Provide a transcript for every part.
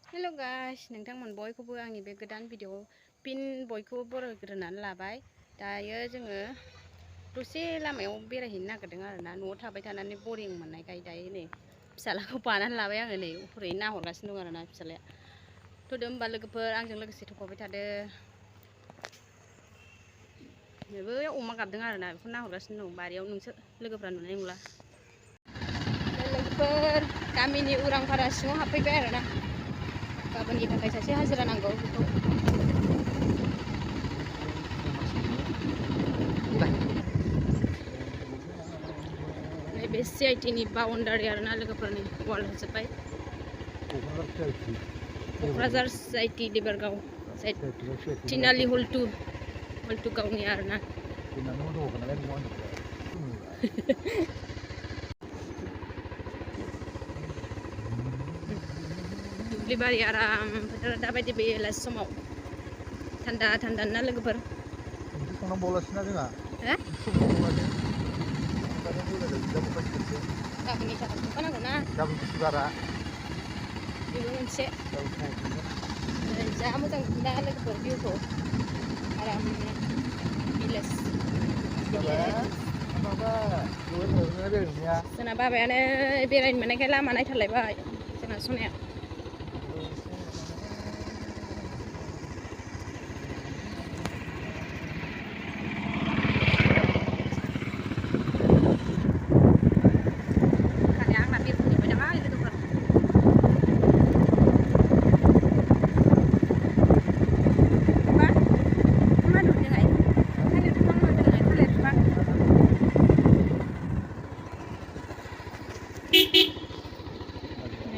हेल' guys नोंथांमोन बयखौबो आंनि बे गोदान भिडिअ फिन बयखौबो बरायग्रोनानै लाबाय। दायो जोङो दसे लामायाव बेरायहैनो नागिरदों आरोना, न'आव थाबाय थानानै बरिं मोननायखाय दायो नै फिसालाखौ बानानै लाबाय आङो, नै हरै नाहरगासिनो दं आरोना फिसालाया। थ'दो होमबा लोगोफोर आंजों लोगोसे थफाबाय थादो। बै अमा गाबदों आरोना, बेखौ नाहरगासिनो दं बारियाव, नोंसोर लोगोफ्रा नुनाय नंला। लोगोफोर गामिनि उरांफारा सिङाव हाबफैबाय आरोना, गाबोननि थाखाय सासे हाजिरा नांगौ बेखौ। नैबे CIT नि बाउन्डारि आरोना लोगोफोरनि वाल होजोब्बाय। क'क्राझार CIT देबोरगाव तिनालि हल 2 गावनि आरोना। दुब्लि बारि आराम फोथारा दाबायदि बेलासि समाव थान्दा थान्दा ना लोगोफोर। गाबोननि थाखाय संखानांगौ ना, बेबो मोनसे जा मोजां नुयोना लोगोफोर भिउखौ आराम बिलेज। जोंना बाबायानो बेरायनो मोननायखाय लामा नायथारलायबाय जोंना सनाया।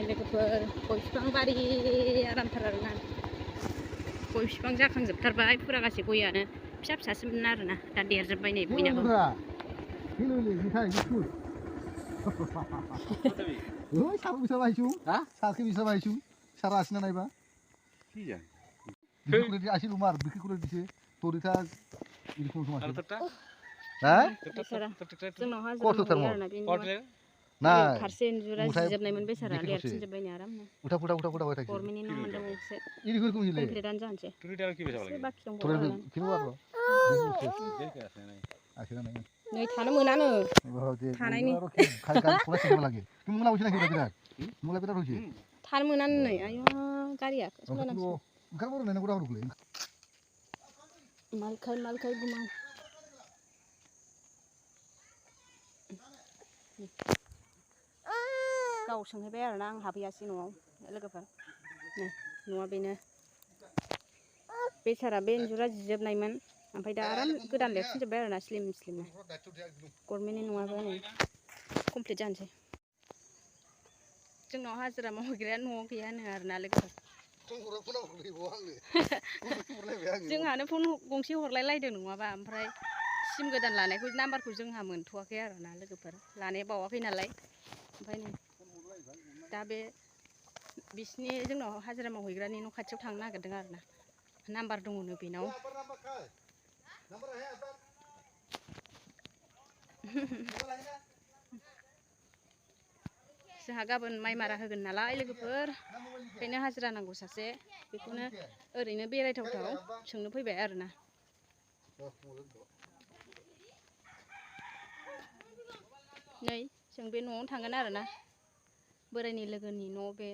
लोगोफोर गय बिफां बारि आरामथार आरोना, गय बिफां जाखांजोबथारबाय फुरागासे गयानो, फिसा फिसासोमोन आरोना, दा देरजोब्बाय नै बयनाबो। फारसे इन्जुरा जिजोबनायमोन बेसारा, लेरफिनजोब्बायनो आरामनो। गरमेन्टनि न' मोनदों गंसे, कमप्लिटानो जानोसै, बाखि दंबावो आरोना। नै थानो मोनानो, थानायनि थानो मोनानो नै, आयु गारिया मालखाय गुमाव। गाव सोंहैबाय आरोना, आं हाबहैयासै न'आव लोगोफोर। नै न'आ बेनो, बेसारा बे इन्जुरा जिजोबनायमोन, ओमफ्राय दा आराम गोदान लिरफिनजोब्बाय आरोना स्लिम स्लिमनो। गभर्नमेन्टनि न'आबो नै कमप्लिट जानोसै। जोंनाव हाजिरा मावहैग्राया न'आव गैयानो आरोना लोगोफोर। जोंहानो फन गंसे हरलायलायदों नङाबा, ओमफ्राय सिम गोदान लानायखौ नाम्बारखौ जोंहा मोनथ'वाखै आरोना लोगोफोर, लानाया बावाखै नालाय। ओमफ्राय नै दा बे बिसिनि जोंनाव हाजिरा मावहैग्रानि न' खाथियाव थांनो नागिरदों आरोना, नाम्बार दङनो बेनाव। जोंहा गाबोन माइ मारा होगोन नालाय लोगोफोर, बेनो हाजिरा नांगौ सासे, बेखौनो ओरैनो बेरायथावथाव सोंनो फैबाय आरोना। नै जों बे न'आवनो थांगोन आरोना, बोरायनि लोगोनि न' बे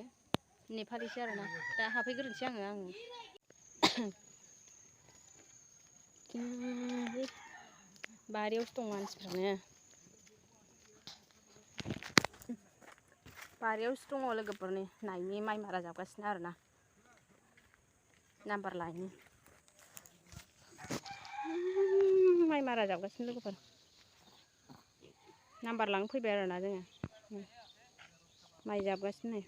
नेपालिसो आरोना, दा हाबफैग्रोनोसै आङो। बारियावसो दं मानसिफ्रानो, बारियावसो दङ लोगोफोरनि नायनि माइ मारा जागासिनो आरोना, नाम्बार लायनि माइ मारा जागासिनो लोगोफोर। नाम्बार लांनो फैबाय आरोना जोङो, माइ जाबगासिनो नै।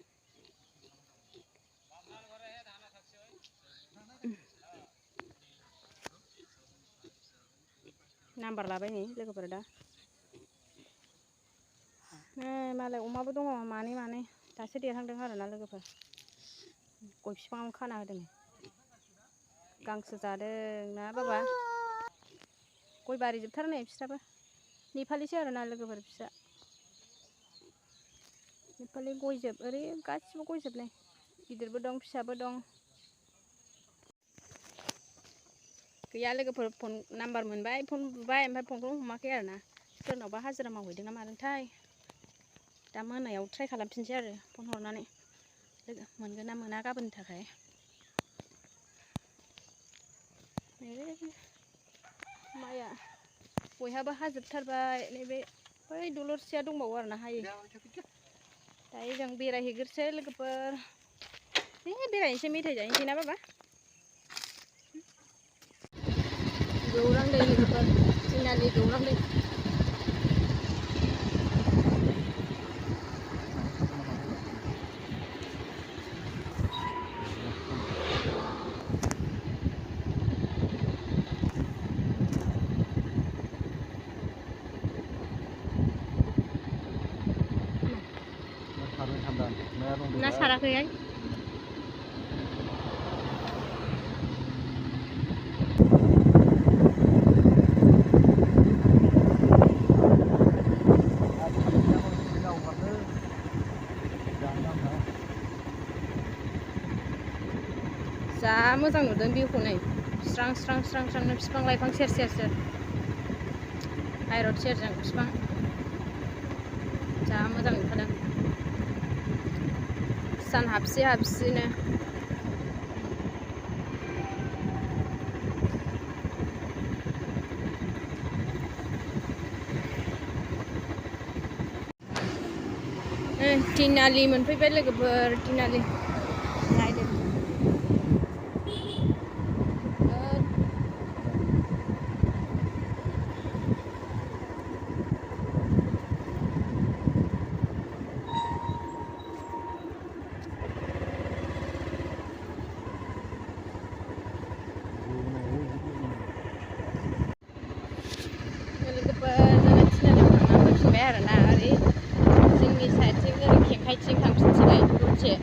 नाम्बार लाबाय नै लोगोफोर दा। मालाय अमाबो दङ मानै दासो देरहांदों आरोना लोगोफोर। गय बिफाङावनो खाना होदों, गांसो जादों ना बाबा। गय बारि जोबथारो नै बिस्राबो, नेपालिसो आरोना लोगोफोर बिस्रा। नेपालि गयजोब, ओरै गासिबो गयजोब नै। गिदिरबो दं फिसाबो दं गैया लोगोफोर फन नाम्बार मोनबाय फन बुबाय ओमफ्राय फनखौ हमाखै आरो ना सोरनावबा हाजिरा मावहैदों ना मादोंथाय दा मोनायाव ट्राइ खालामफिनसै आरो फन हरनानै लोगो मोनगोन ना मोना गाबोननि थाखाय माइया बयहाबो हाजोबथारबाय नैबे बै दलरसेया दंबावो आरो ना हायै दायो जों बेरायहैग्रोसै लोगोफोर बेरायनोसै मेथाइ जाहैनोसै ना बाबा गौरां दै लोगोफोर तिनालि गौरां दै ना साराखैहाय जा मोजां नुदों भिउखौ नै स्रां स्रां स्रां स्रांनो बिफां लाइफां सेर सेर सेर हाइरड सेरजों बिफां जा मोजां नुखादों सान हाबसि हाबसिनो तिनालि मोनफैबाय लोगोफोर तिनालि नायदो आरोना ओरै जोंनि साइडथिं ओरै खेंखाइथिं थांफिनसिगोन दसे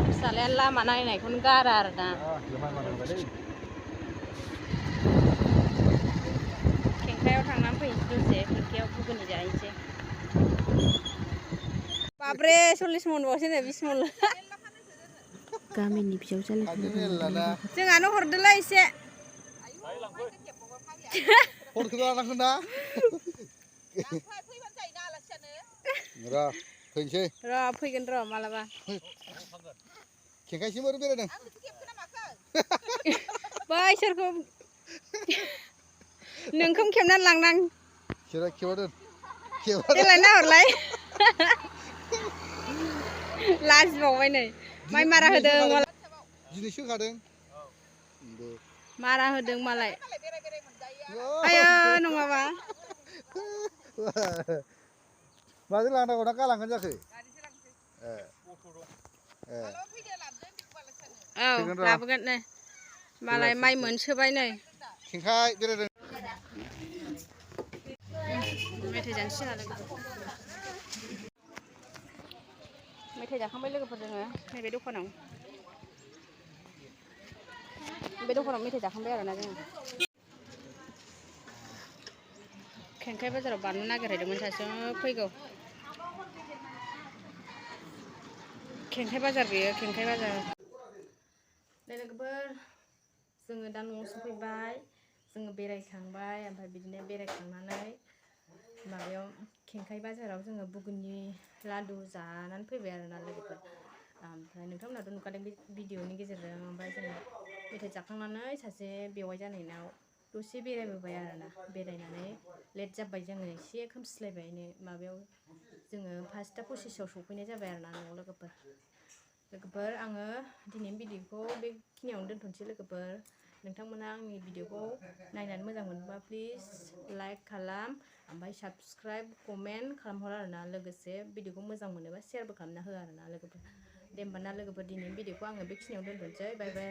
फिसालाया लामा नायनायखौनो गारा आरोना खेंखायाव थांनानै फैनोसै दसे खेंखायाव घुगुनि जाहैनोसै बाब्रे 40 मन बावसो नो 20 मन गामिनि फिसाजो जोंहानो हरदोलै एसे फनखौ लानांगोन ना र' फैनोसै र' फैगोन र' मालाबा खेंखाइसिम ओरै बेरायदों बैसोरखौ नोंखौ खेबनानै लांनां देलाय नाहरलाय लाजिबावबाय नै माइ मारा होदों दिनैसो होखादों मारा होदों मालाय आयो नङाबा माजों लांनांगौ ना गालांगोन जाखो औ लाबोगोन नै मालाय माइ मोनसोबाय नै खेंखाइ बेरायदों मेथाइ जानोसै जोंहा लोगोफोर मेथाइ जाखांबाय लोगोफोर जोङो नैबे दखानाव मेथाइ जाखांबाय आरोना जोङो खेंखाइ बाजाराव बानलु नागिरहैदोंमोन सासेयाव फैगौ खेंखाइ बाजार बेयो खेंखाइ बाजार लोगोफोर जोङो दा न'आव सफैबाय जोङो बेरायखांबाय ओमफ्राय बिदिनो बेरायखांनानै माबायाव खेंखाइ बाजाराव जोङो बुगुनि लादु जानानै फैबाय आरोना लोगोफोर ओमफ्राय नोंथांमोनाथ' नुखादों बे भिडिअनि गेजेरजों ओमफ्राय जोङो मेथाइ जाखांनानै सासे बेवाइ जानायनाव दसे बेरायबोबाय आरोना बेरायनानै लेट जाबाय जोङो एसे खोमसिलायबाय माबायाव जोङो 5टा 25 आव सफैनाय जाबाय आरोना न'आव लोगोफोर आङो दिनैनि भिडिअखौ बेखिनियावनो दोनथ'नोसै लोगोफोर नोंथांमोना आंनि भिडिअखौ नायनानै मोजां मोनोबा प्लिज लाइक खालाम ओमफ्राय साबस्क्राइब कमेन्ट खालामहर आरोना लोगोसे भिडिअखौ मोजां मोनोबा शेयारबो खालामना हो आरोना लोगोफोर दे होमबा ना लोगोफोर दिनैनि भिडिअखौ आङो बेखिनियावनो दोनथ'नोसै बाय बाय